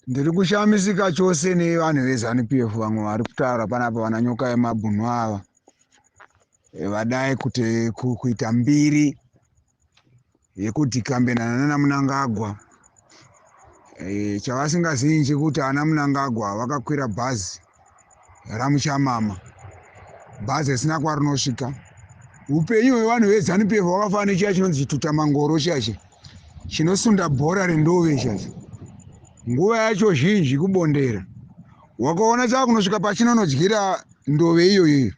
Ndiri kushamisika chose nevanhu veZanu PF vamwe vari kutaura panapa vana nyoka yemabhunu ava vadai kuti kuita mbiri yekudhikambenana nana Mnangagwa. Chavasingazivi kuti ana Mnangagwa vakakwira bhazi ramuchamama, bhazi risina kwarinosvika. Upenyu hwevanhu veZanu PF hwakafanana nechiya chinonzi chitutamangoro chiya chiya chinosunda bhora rendove chacho. Nguva yacho zhinji kubondera. Wakaona chakunosvika pachinonodyira ndove iyoyo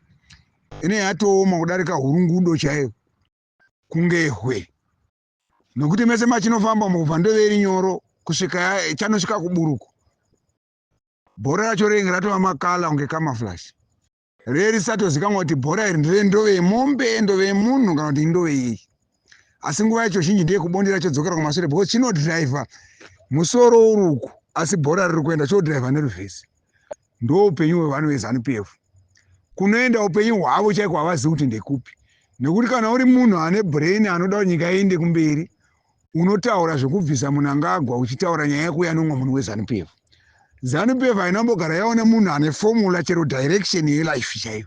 ine yatooma kudarika hurungudo chaiyo kunge hwe, nokuti mese machinofamba mubva ndove iri nyoro kusvika chanosvika kuburuku, bhora racho rinenge ratova makala kunge camouflage ree risatozikanwa kuti bhora iri nderendove yemombe, ndove yemunhu kana kuti indove yei. Asi nguva yacho zhinji ndeyekubondera chodzokera kumashure because chinodhiraivha musoro uri uku asi bhora riri kuenda chodhiraivha neruvhesi. Ndo upenyu hwevanhu veZanu PF. Kunoenda upenyu hwavo chaiko havazivi kuti ndekupi, nekuti kana uri munhu ane brain anoda kuti nyika iende kumberi, unotaura zvekubvisa Mnangagwa uchitaura nyaya yekuuya nomwe munhu weZanu PF. ZANU PF haina kumbogara yaona munhu ane formula chero direction yelife chaiyo.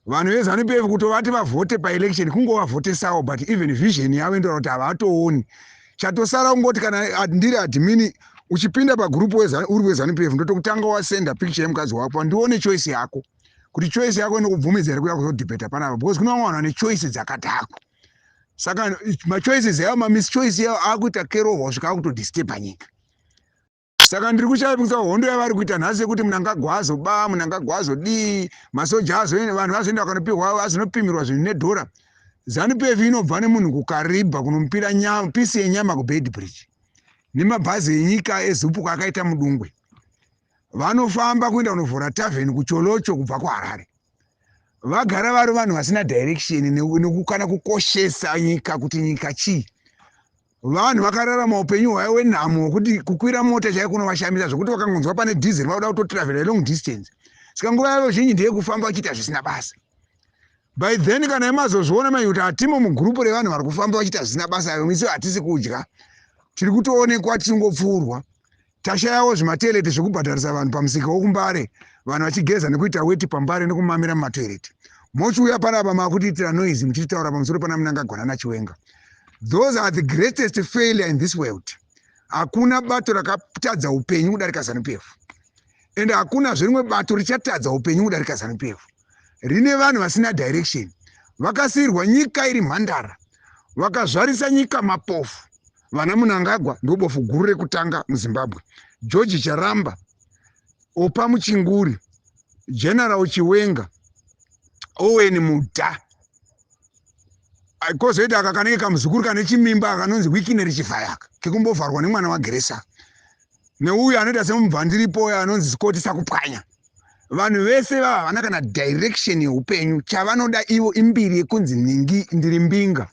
Vanhu veZANU PF kutovati vavhote paelection kungovavhotesawo, but even vision yavo inotaura kuti havatooni. Chatosara kungoti kana ndiri admin uchipinda pagroup uri weZANU PF, ndotokutanga wasenda picture yemukadzi wako ndione choice yako, kuti choice yako inokubvumidza here kuuya kuzodhibheta panapa, because kune vamwe vanhu vane choice dzakadhakwa. Saka machoices yavo, mamischoice yavo akuita kerohwa kusvika akutodisturba nyika. Saka ndiri kushaipikisa hondo yavari kuita nhasi yekuti Mnangagwa azoba, Mnangagwa azodii, masoja azoenda, vanhu vazoenda vakanopihwa, vazonopimirwa zvinhu nedhora. ZANU PF inobva nemunhu kuKaribha kunomupira nyama, pisi yenyama kuBeitbridge nemabhazi enyika eZUPCO akaita mudungwe. Vanofamba kuenda kunovhura tavheni kuCholocho kubva kuHarare. Vagara vari vanhu vasina direction nekukana kukoshesa nyika kuti nyika chii. Vanhu vakararama upenyu hwaive hwenhamo hwekuti kukwira mota chaiko kunovashamisa, zvekuti vakangonzwa pane diesel vauda kutotravela long distance. Saka nguva yavo zhinji ndeyekufamba vachiita zvisina basa. By then kana imazozviona mai kuti hatimo mugurupu revanhu vari kufamba vachiita zvisina basa, ayo misi hatisi kudya, tiri kutoonekwa tichingopfuurwa. Tashayawo zvimatoilet zvekubhadharisa vanhu pamusika wokuMbare, vanhu vachigeza nekuita weti paMbare nekumamira mumatoilet. Mochiuya panapa makutiitira noise muchititaura pamusoro pana Mnangagwa nanaChiwenga. Those are the greatest failure in this world. Hakuna bato rakatadza upenyu kudarika ZANU PF, ende hakuna zverimwe bato richatadza upenyu kudarika ZANU PF. Rine vanhu vasina direction, vakasiyirwa nyika iri mhandara, vakazvarisa nyika mapofu. Vana Mnangagwa ndo bofu guru rekutanga muZimbabwe. George Charamba, Opa Muchinguri, General Chiwenga, Owen Mudha, kozoita aka kanenge kamuzukuru kane chimimba akanonzi Wicknell Chivhayaka kekumbovharwa nemwana waGresa, neuyu anoita semubvandiripo uyo anonzi Scott Sakupwanya. Vanhu vese vava havana kana direction yeupenyu. Chavanoda ivo imbiri yekunzi nhingi ndiri mbinga.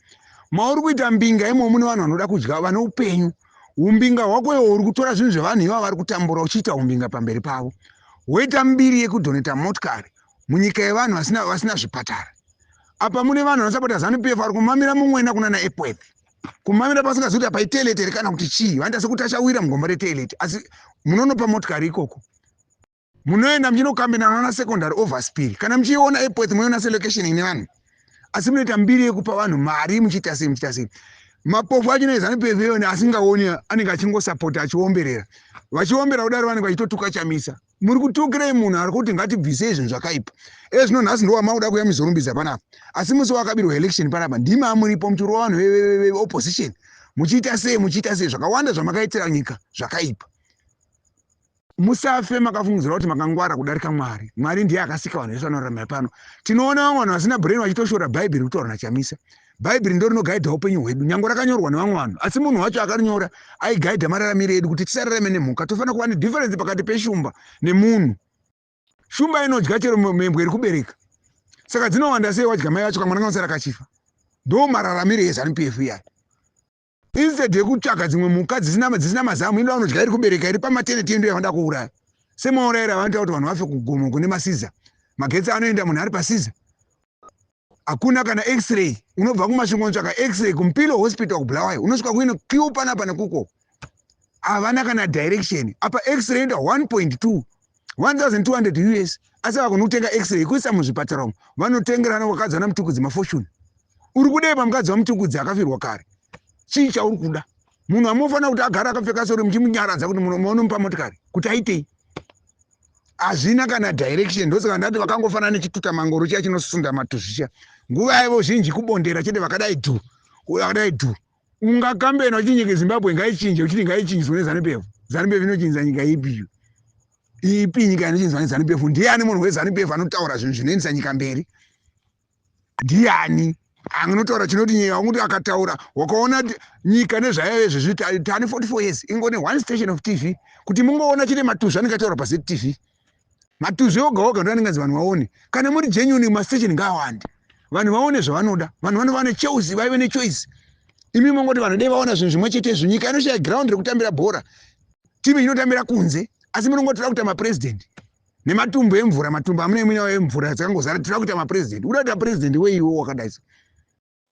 Mauri kuita mbinga imomo mune vanhu vanoda kudya vane upenyu. Umbinga hwako iwo uri kutora zvinhu zvevanhu ivavo vari kutambura uchiita umbinga pamberi pavo, woita mbiri yekudhoneta motikari munyika yevanhu vasina zvipatara. Apa mune vanhu vanosapota ZANU PF vari kumamira mumwena kunana Epworth, kumamira pasingazivi kuti apa itoilet here kana kuti chii. Vanoita sekuti achawira mugomba retoilet, asi munonopa motikari ikoko. Munoenda muchinokambinana na secondary overspill. Kana muchiiona Epworth munoona selocation ine vanhu, asi munoita mbiri yekupa vanhu mari muchiita sei, muchiita sei. Mapofu acho neZANU PF iyona asingaoni anenge achingosapota achiomberera, vachiombera kudaro vanenge vachitotuka Chamisa. Muri kutukirei munhu ari kuti ngatibvisei zvinhu zvakaipa? Ezvino nhasi ndo wamakuda kuya muzorumbidza panapa, asi musi wakabirwa election panapa ndimi amuripo muchirova vanhu veopposition muchiita sei, muchiita sei. Zvakawanda zvamakaitira nyika zvakaipa. Musafe makafungidzira kuti makangwara kudarika Mwari. Mwari ndiye akasika vanhu vese vanorarama pano. Tinoona vamwe vanhu vasina brain vachitoshora Bhaibheri kutaura naChamisa. Bhaibheri ndo rinogaidha upenyu hwedu, nyange rakanyorwa nevamwe vanhu, asi munhu wacho akarinyora aigaidha mararamiro edu kuti tisararame nemhuka. Tofanira kuva nedifference pakati peshumba nemunhu. Shumba inodya chero membwe iri kubereka, saka dzinowanda sei wadya mai vacho, kamwana kanosara kachifa. Ndo mararamiro eZANU PF iyaya. Instead yekutsvaga dzimwe mhuka dzisina mazamu, inoda kunodya iri kubereka iri pamateneti, ndo yavanoda kuuraya semaurayiro avanoita kuti vanhu vafe kugomo kune masiza. Magetsi anoenda munhu ari pasiza, hakuna kana x-ray. Unobva kuMasvingo unotsvaka x-ray kuMpilo Hospital kuBulawayo, unosvika kuino queue panapa nekuko. Havana kana direction. Apa x-ray inoita 1.2 1200 US, asi vakona kutenga x-ray kuisa muzvipatara umu, vanotengerana vakadzi vana Mutukudzi mafortune. Uri kudei pamukadzi waMutukudzi akafirwa kare? Chii chauri kuda? Munhu amofanira kuti agara akapfeka sori, muchimunyaradza kuti munomupa motikari kuti aitei? Hazvina kana direction. Ndosaka ndati vakangofanana nechituta mangoro chiya chinosunda matuzvi chiya. Nguva yavo zhinji kubondera chete, vakadai dhu, vakadai dhu. Ungakambena uchiti nyika yeZimbabwe ngaichinje, uchiti ngaichinjiswe neZANU PF. ZANU PF inochinjisa nyika ipi? Ipi nyika inochinjiswa neZANU PF? Ndiani munhu weZANU PF anotaura zvinhu zvinoendesa nyika mberi? Ndiani anotaura chinoti nyika kuti akataura wakaona nyika nezvayaive zvezvi? Tane 44 years ingone one station of TV kuti mungoona chine matuzvi anenge ataura paZTV. Matuzvi oga oga ndo anenge anzi vanhu vaone. Kana muri genuine, mastation ngaawande, vanhu vaone zvavanoda. Vanhu vanova nechoice, vaive nechoice. Imi mongoti vanhu dei vaona zvinhu zvimwe chetezvo, nyika inoshaya ground rekutambira bhora, timu inotambira kunze, asi munongoti toda kuita mapurezidendi nematumbu emvura, matumbu amune muinawo emvura dzakangozara. Tinoda kuita mapurezidendi. Uda kuita purezidendi weiwo wakadai so,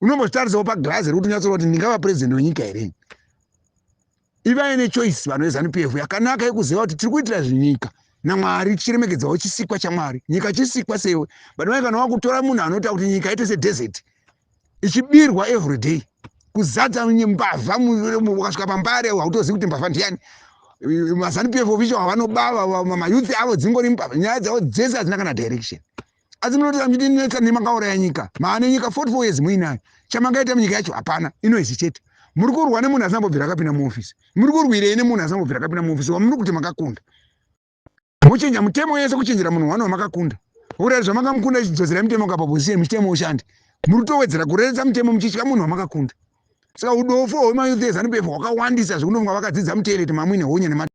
unombozvitarisawo paglazi rekuti unyatsora kuti ndingava purezidendi wenyika here? Ivai nechoice, vanhu veZANU PF, yakanaka yekuziva kuti tiri kuitira zvinyika naMwari, tichiremekedzawo chisikwa chaMwari. Nyika chisikwa sewe, but mai kana wakutora munhu anoita kuti nyika ite sedesert, ichibirwa everyday, kuzadza mbavha, ukasvika paMbare hautozivi kuti mbavha ndiani. MaZANU PF official avanobava mayouth avo, dzingori mbavha. Nyaya dzavo dzese hadzina kana direction, asi munoti muchitinetsa nemakauraya nyika. Maane nyika 44 years muinayo, chamangaita munyika yacho hapana. Inoizi chete muri kurwa nemunhu asina mbobvira akapinda muofisi. Muri kurwirei nemunhu asina mbobvira akapinda muofisi wamuri kuti makakunda? Mochinja mutemo yese kuchinjira munhu wani wamakakunda. Urari zvamakamukunda, ichidzoserai mutemo kapaposition, mutemo ushande. Muri kutowedzera kureretsa mutemo muchitya munhu wamakakunda. Saka udofo hwemayouth eZANU PF hwakawandisa zvekunofunga vakadzidza mutoilet mamuine honya.